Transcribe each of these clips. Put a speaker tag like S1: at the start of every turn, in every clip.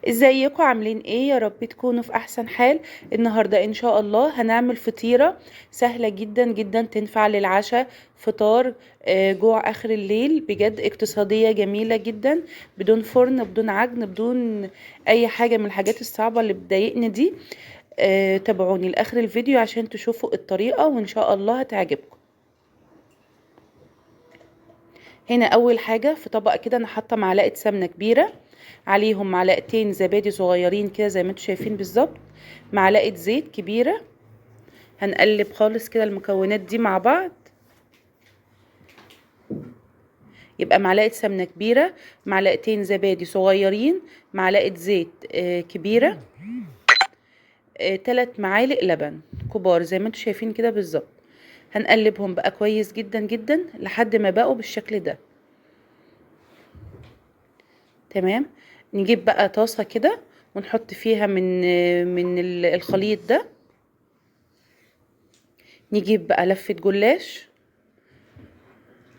S1: ازيكم عاملين ايه؟ يا رب تكونوا في احسن حال. النهارده ان شاء الله هنعمل فطيره سهلة جدا جدا، تنفع للعشاء، فطار، جوع اخر الليل، بجد اقتصادية جميلة جدا، بدون فرن، بدون عجن، بدون اي حاجة من الحاجات الصعبة اللي بتضايقني دي. تابعوني لاخر الفيديو عشان تشوفوا الطريقة وان شاء الله هتعجبكم. هنا اول حاجة في طبق كده انا حاطه معلقه سمنه كبيرة، عليهم معلقتين زبادي صغيرين كده زي ما انتم شايفين بالظبط، معلقه زيت كبيرة. هنقلب خالص كده المكونات دي مع بعض. يبقى معلقه سمنه كبيرة، معلقتين زبادي صغيرين، معلقه زيت كبيرة، 3 معالق لبن كبار زي ما انتم شايفين كده بالظبط. هنقلبهم بقى كويس جدا جدا لحد ما بقوا بالشكل ده. تمام. نجيب بقى طاسة كده ونحط فيها من الخليط ده. نجيب بقى لفة جلاش،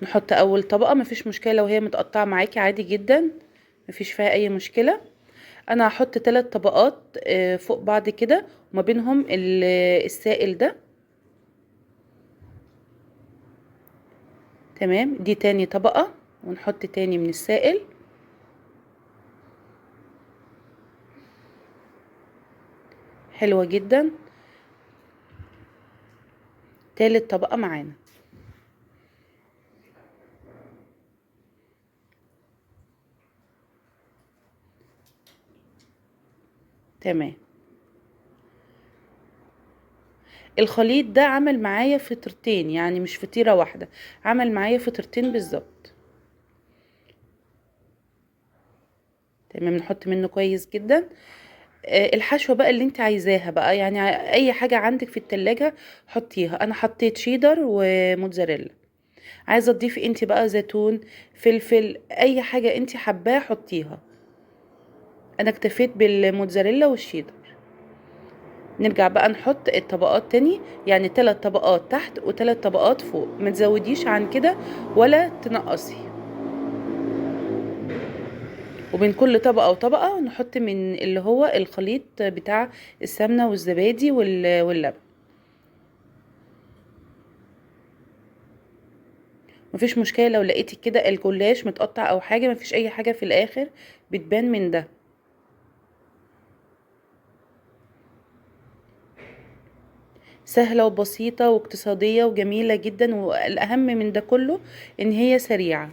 S1: نحط اول طبقة، مفيش مشكلة لو هي متقطعة معاكي عادي جدا، مفيش فيها اي مشكلة. انا هحط 3 طبقات فوق بعض كده وما بينهم السائل ده. تمام. دي تاني طبقة، ونحط تاني من السائل. حلوة جدا. تالت طبقة معانا. تمام. الخليط ده عمل معايا فطرتين، يعني مش فطيرة واحدة، عمل معايا فطرتين بالظبط. تمام. نحط منه كويس جدا. الحشوة بقى اللي انت عايزاها بقى، يعني اي حاجة عندك في التلاجة حطيها. انا حطيت شيدر وموتزاريلا، عايزة تضيفي انت بقى زيتون، فلفل، اي حاجة انت حباها حطيها. انا اكتفيت بالموتزاريلا والشيدر. نرجع بقى نحط الطبقات تاني، يعني 3 طبقات تحت و3 طبقات فوق، ما تزوديش عن كده ولا تنقصي. وبين كل طبقة وطبقة نحط من اللي هو الخليط بتاع السمنة والزبادي واللبن. مفيش مشكلة لو لقيتي كده الجلاش متقطع او حاجة، مفيش اي حاجة في الاخر بتبان من ده. سهلة وبسيطة واقتصادية وجميلة جدا، والاهم من ده كله ان هي سريعة.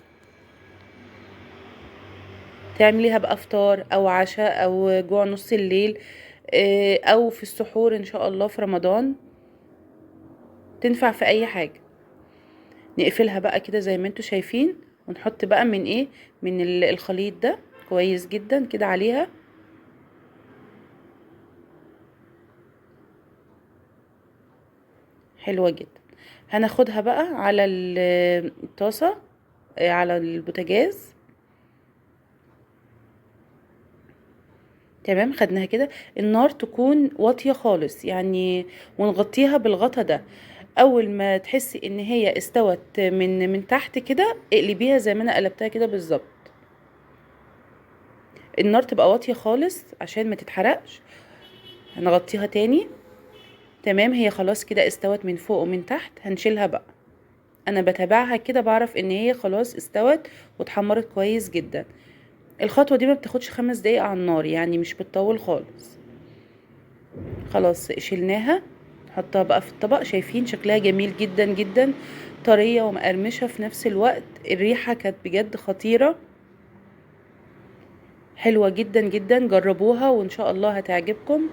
S1: تعمليها بقى فطار او عشاء او جوع نص الليل، او في السحور ان شاء الله في رمضان، تنفع في اي حاجة. نقفلها بقى كده زي ما انتوا شايفين، ونحط بقى من ايه، من الخليط ده كويس جدا كده عليها. حلوة جدا. هناخدها بقى على الطاسة، على البوتاجاز. تمام. خدناها كده، النار تكون واطية خالص يعني، ونغطيها بالغطا ده. اول ما تحسي ان هي استوت من تحت كده اقلبيها زي ما انا قلبتها كده بالظبط. النار تبقى واطية خالص عشان ما تتحرقش. هنغطيها تاني. تمام. هي خلاص كده استوت من فوق ومن تحت. هنشيلها بقى. انا بتابعها كده بعرف ان هي خلاص استوت واتحمرت كويس جدا. الخطوة دي ما بتاخدش 5 دقايق على النار، يعني مش بتطول خالص. خلاص شيلناها، نحطها بقى في الطبق. شايفين شكلها جميل جدا جدا، طرية ومقرمشة في نفس الوقت. الريحة كانت بجد خطيرة، حلوة جدا جدا. جربوها وان شاء الله هتعجبكم.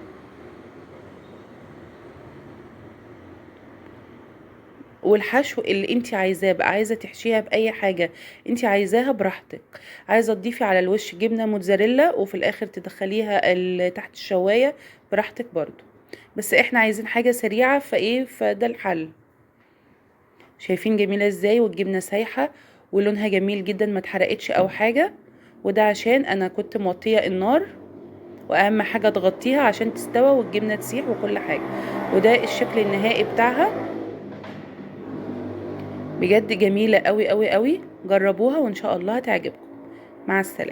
S1: والحشو اللي انت عايزاه بقى، عايزه تحشيها باي حاجة انت عايزاها براحتك. عايزه تضيفي على الوش جبنه موتزاريلا وفي الاخر تدخليها تحت الشوايه براحتك برضو، بس احنا عايزين حاجة سريعة فده الحل. شايفين جميلة ازاي، والجبنه سايحه ولونها جميل جدا، ما اتحرقتش او حاجة. وده عشان انا كنت موطيه النار، واهم حاجة تغطيها عشان تستوى والجبنه تسيح وكل حاجة. وده الشكل النهائي بتاعها، بجد جميلة قوي قوي قوي. جربوها وان شاء الله هتعجبكم. مع السلامة.